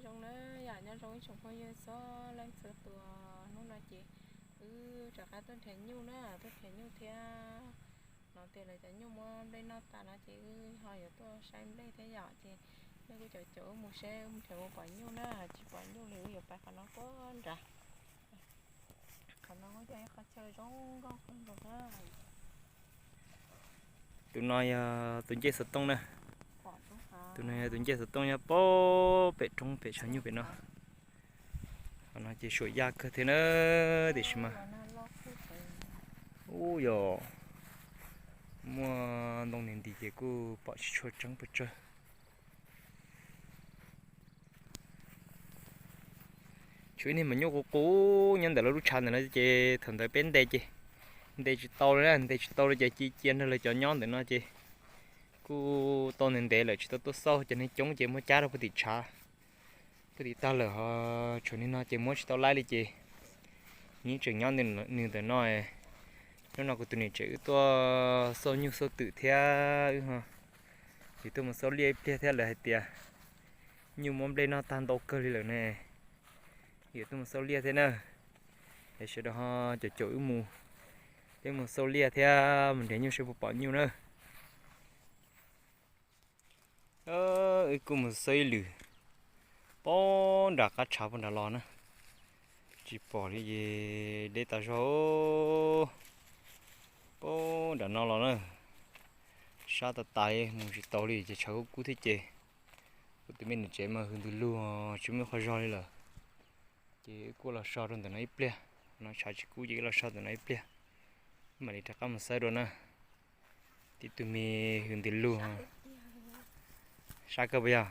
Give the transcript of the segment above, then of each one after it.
Zoo na yom, nyob zoo ib tsoom phooj ywg txhua leej txhua tus, hnub no ces wb rov qab tuaj nrhiav nyuj na, tuaj nrhiav nyuj thiab. No tias lawv cov nyuj muab nplej noj tas no ces wb ho yuav tuaj saib nplej thiab yom, ces nej kuj caum caum wb mus seb wb mus nrhiav puas pom nyuj na, tsis pom nyuj li wb yuav pais qhov no puag nrad. Qhov no yog ib qhov chaw zoo nkauj kawg nkaus na. Tus no yog tus ncej xov tooj na. Tus no yog tus ncej xov tooj nyob puag pem roob pem tshav nyuj pem no. Qhov no ces suam yaj kawg thiab na, tiam sis mas ub yog muaj ntoo nti nti ces kuj pom tsis tshua tseeb pes tsawg. Tshuav ib niag maum nyuj qus qus nyob ntawm lawv lub tshav ntawm no ces thaum ntawd peb ntes ces ntes tsis tau li na, ntes tsis tau li ces cia cia nrog lawv cov nyob ntawm no ces kuj tau ntev ntev lawm tsis tau tuaj xauj, cov neeg coob ces muab cab rau puag tim tshav, puag tim tag lawm ho tshuav niag no ces muab tsis tau laib li ces nws tseem nyob nws ntawm no. Hnub no kuv tus niam tsev wb tuaj xauj nyuj xauj twm thiab wb ho yuav tuaj mus xauj liaj ib pliag thiab, lawv hais tias nyuj muab nplej noj tag ntau kawg li lawm ne. Yuav tuaj mus xauj liaj thiab na, es sawv daws ho caum caum wb mus, wb mus xauj liaj thiab mus nrhiav nyuj seb puas pom nyuj na. Wb kuj mus xauj ib lwm puag nram qab tshav puag nram los na, tsis pom li es deb tas zog puag nram no los na. Sab tas tas mus tsis tau li ces tshav kub kub thiab ces kuv tus me niam tsev mas hws ntws lug tsis muaj qhov zog li lawm. Ces wb kuj los so rau ntawm no ib pliag, no tshav tsis kub ces wb los so ntawm no ib pliag, mam li rov qab mus xawb dua na. Tib tug me hws ntws lug. Sab kawg puas yog?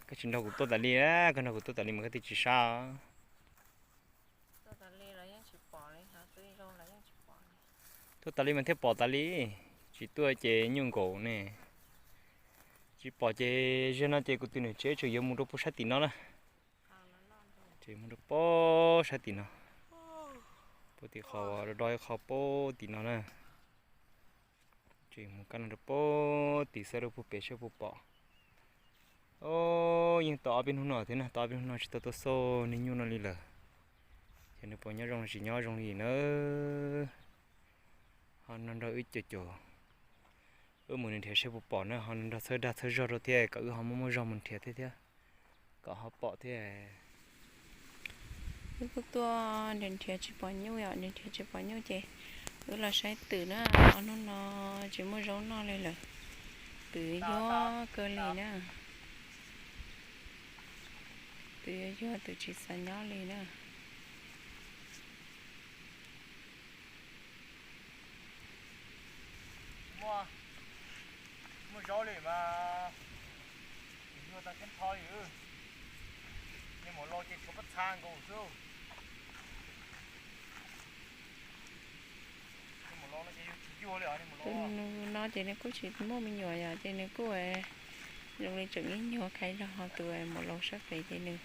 Koj tsis nrog kuv tuaj tas li, koj nrog kuv tuaj tas li mas koj twb tsis sab. Tuaj tas li mas thiaj pom tas li, tsis tuaj ces nyuj nkaus ne. Tsis pom ces zaum no ces kuv tus niam tsev tseem yuav mus rau puag sab tim no na. Tseem mus rau puag sab tim no, puag tim qhov do do ib qho puag tim no na. Tseem mus kaj no rau puag tim xawb rau puag pem seb puas pom. Os, yeej tau ob peb hnub no thiab na, tau ob peb hnub no tsis tau tuaj xauj niag nyuj no li lawm. Ces nws puas nyob zoo los tsis nyob zoo li na. Ho nrog nrog wb caum caum, wb mus nrhiav seb puas pom na, ho nrog txhawb dag txhawb zog rau thiab kom wb ho muaj muaj zog mus nrhiav thiab thiab, kom ho pom thiab. Wb kuj tuaj nrhiav nrhiav tsis pom nyuj yom, nrhiav nrhiav tsis pom nyuj ces wb los saib twm na. Ob hnub no tsis muaj zaub noj li lawm, twm yuag kawg li na. Twm yuag yuag, twm tsis xav nyob li na. Muaj zaub li mas twm yuag tau thiab nrho li. Niag maum laus ces tshuav pob txha nkaus xwb. Tus no ces nws kuj tsis muaj me nyuam yom, ces nws kuj zoo li tseem ib nyuag khaib zog, ho tus maum laus sab pem ces nws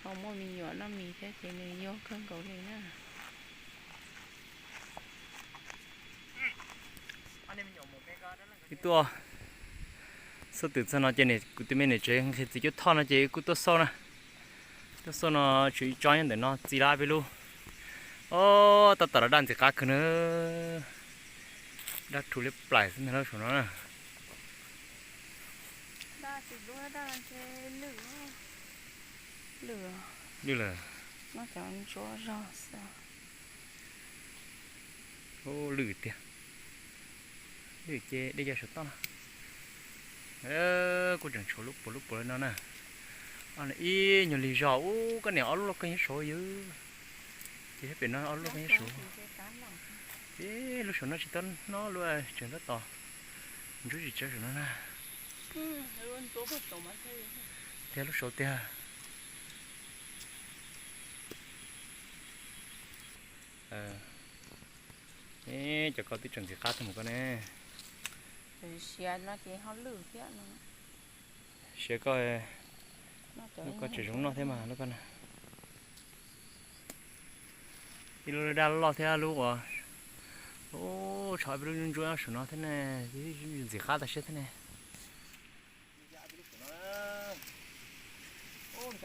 ho muaj me nyuam noj mis thiab ces nws yuag kawg nkaus li na. Wb tuaj xauj twm txog no ces kuv tus me niam tsev nqhis txiv cuab thoj no ces kuj tuaj xauj na. Tuaj xauj no tshuav ib tsob nyob ntawm no txi lab peb lub. Os, tab tom los daj ntxim qab kawg na. Daj rhu liab plaim xwb ntag lauj saum no na. Lwj lawm. Lwj tiag. Lwj ces dej ya saum toj no. Kuj tseem tshuav lub puas lub puas li no na. Ib nyuag lig zog ub, koj niam, ob lub loj kawg nyob saud yog. Ces pem no ob lub loj kawg nyob saud. Ces lub saum no tsis tau hnov lub, tseem tab tom ntsuab tsis tsawv saum no na. Tiag lub saud tiag. Cov ko twb tseem ntxim qab tag mus koj ne. Siav koj, lub koj tseem zoo noj thiab mas lub koj na. Ib lub daj loj thiab lub uas, ub, tshuav peb lub ntsuab saum no thiab ne, ntxim qab tas siab thiab ne.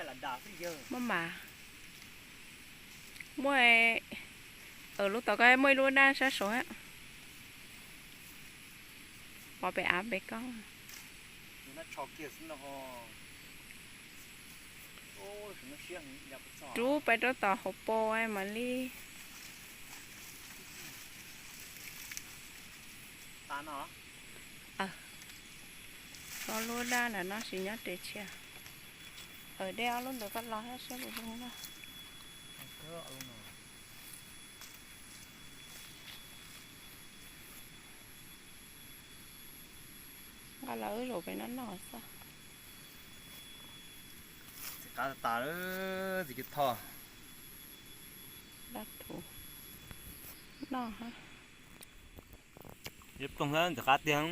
Muaj mas, muaj, lub tom ko muaj ib lub daj sab saud, pov pem av pem ko. Rub pais rau tom hauv paus mam li. Ob lub daj ntawm no tsis nyob tes tshiab. Dej ob lub ntawd koj los thiab saib puas zoo na. Nqa los wb zaum pem no noj xwb. Txiv qab tas, txiv cov thoj. Dab thuv noj. Yuav ploog ntxiv qab tiag.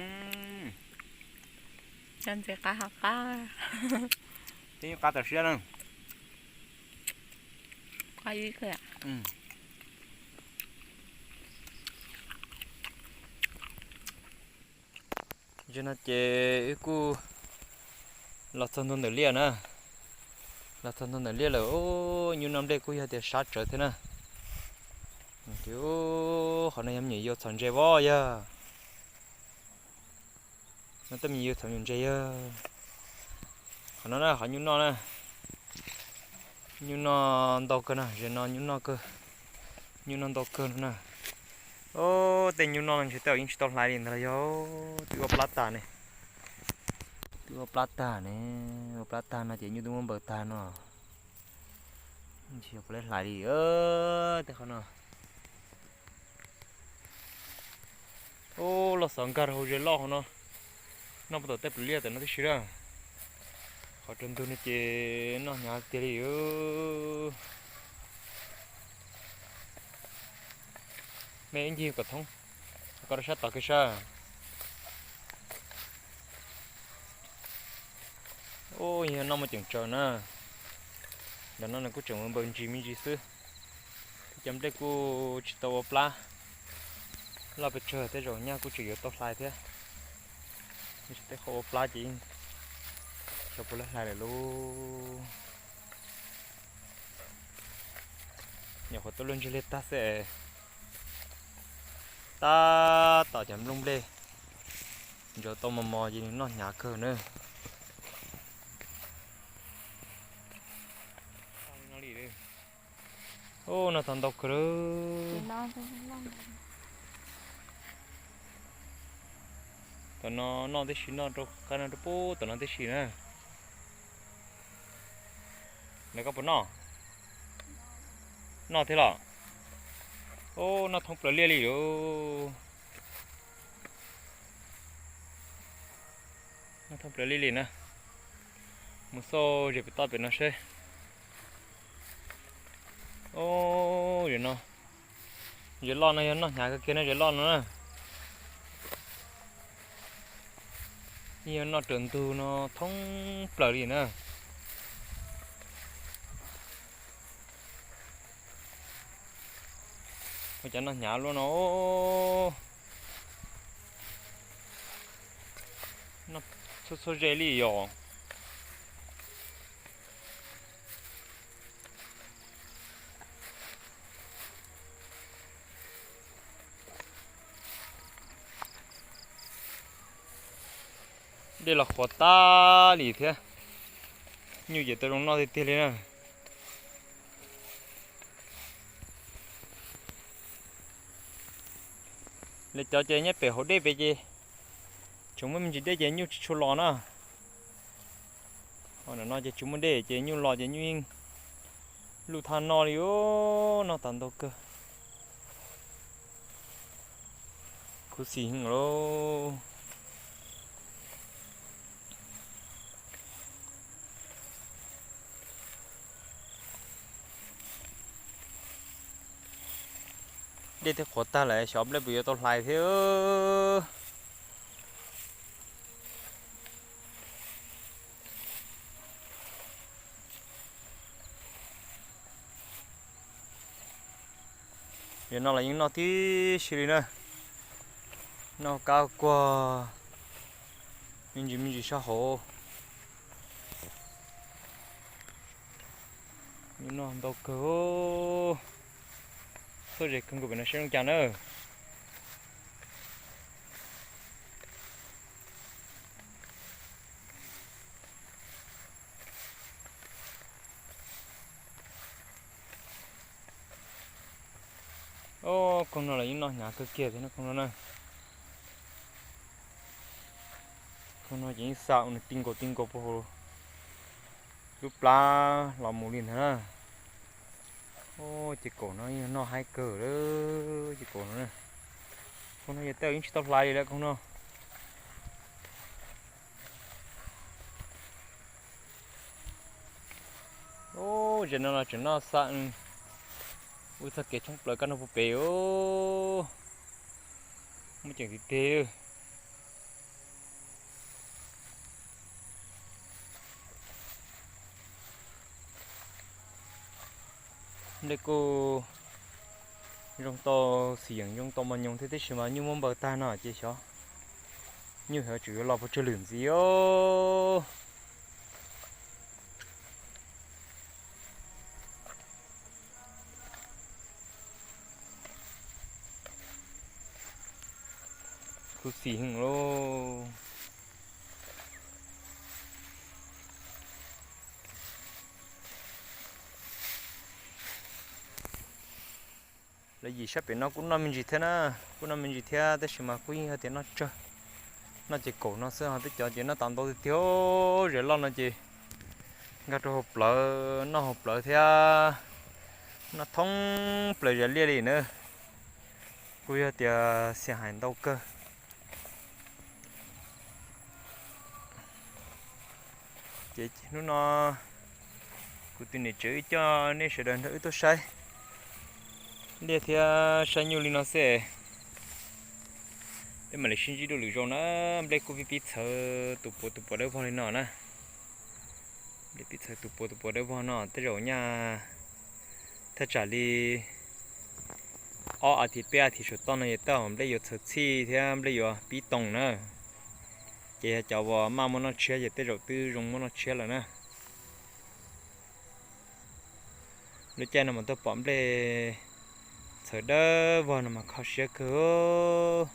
Cov ntxiv qab hav qab. Tib qab tas siab na. Qab ib. Tam no ces wb kuj los txog ntua ntawm liaj na. Los txog ntua ntawm liaj lawm, nyuj noj nplej kuj yog tias sab tsawv thiab na. Ces qhov no yog me nyuam yaus txhom ntses vov yog. No tej me nyuam yaus txhom me nyuam ntses yog. Qhov no na qhov nyuj noj na. Nyuj noj ntau kawg na, ze no nyuj noj kawg. Nyuj noj ntau kawg no na. Tej nyuj noj no ntshe tej zaum yeej tsis tau hlais li ntag los yog. Twb ua plab tag ne. Twb ua plab tag ne. Ua plab tag no ces nyuj twb muab npaws tag no. Ntshe puas hlais li tej qhov no. Ub, loj xov nkag rau hauv ze loj hauv no. Noj puag tom tej pam liaj tam no tib si lawm. Qhov rau ntug no ces noj hnyav tiag li. Me ib ncig kom thoob, koj rau sab tod kiag sab. Ub, yog noj muaj ceem tsaws na. Ntawm no nws kuj tseem npaws ntsis me ntsis xwb. Cov nplej kuj tsis tau ua plab. Loj pes tsawg tej zaum nyaj kuj tseem yuav tau hlais thiab. Tej qhov ua plab ces xyov puas hlais lawm lauj. Nyuam qhuav tuaj luaj ntseg liaj tag xwb es tab tom cov nplooj nplej ntsaws tau mos mos ces nws noj hnyav kawg na. Ub, noj tau ntau kawg lawm. Tam no noj tib si, noj rau qab no rau pub tam no tib si na. Lawv koj puas noj? Noj thiab los? Ub, noj thoob plaws liaj li lauj. Noj thoob plaws liaj li na. Mus xauj ze pem toj pem no seb. Ub, no, ze loj no yog noj hnyav kawg kiag na, ze loj no na. Yog noj raws ntug no thoob plaws li na. Ua cas noj hnyav luaj no. Noj txhua txhua ze li yom. Dej los qhuav tag li thiab. Nyuj ces tau zoo noj tiag tiag li na. Lawv cov ces nyob pem hauv dej pem ces tseem muaj me ntsis dej ces nyuj tsis tshua los na. Ho ntawm no ces tsis muaj dej ces nyuj los ces nyuj yeej luj thaj no li os, noj tas ntau kawg. Khuv xim heev lauj. Dej twb qhuav tag lawm, xyov nplej puas yuav tau hlais thiab. Yog no los yeej noj tib si li na. Noj kab kuag me ntsis me ntsis sab hauv. Nyuj noj ntau kawg. Txhob ze kawg nkaus pem no saib zoo cas na. Ob, koog no los yeej noj hnyav kawg kiag thiab no koog no na. Koog no ces yeej xa ua nws ti nkaus ti nkaus puag hauv lub plab los mus li ntag na. Ces kaum no yeej noj haib kawg lawm ces kaum no. Koog no yog tej yeej tsis tau hlais li lawm koog no. Ub, ze no los tseem noj xa ua txoj kev tshoob plaws kaj nrog puag pem os. Muaj ceem tiag tiag. Nplej kuj zoo tau, xim yeem zoo tau mos nyoos thiab tab sis mas nyuj muab npaws tag no ces xyov nyuj xyov tseem yuav los puas tsawg lwm ntxiv os. Khuv xim heev lauj. Lawv yim sab pem no kuj noj me ntsis thiab na, kuj noj me ntsis thiab tab sis mas kuj yeej yog tias noj tsawg, noj ces kaum no xwb ho peb cov ces noj tas ntau tiag tiag. Zes loj no ces nkag rau hauv plawv, noj hauv plawv thiab, noj thoob plaws zes liaj li na. Kuj yog tias xiam hais ntau kawg. Ces hnub no kuv tus niam tsev wb coj nej sawv daws nrog wb tuaj saib liaj thiab saib nyuj li no xwb. Peb mam li sib ntsib dua lwm zaus na. Nplej kuj pib pib txhawv tus puav tus puav dawb vog li no na. Nplej pib txhawv tus puav tus puav dawb vog no tej zaum nyaj thaj tsam li ob as thiv peb as thiv saum toj no ces tej zaum nplej yuav txhawv txhij thiab nplej yuav pib toog na. Ces yog cov uas maj muab noj tshiab ces tej zaum twb zoo muab noj tshiab lawm na. Lub caij no mas tuaj pom nplej txhawv dawb vog no mas kho siab kawg.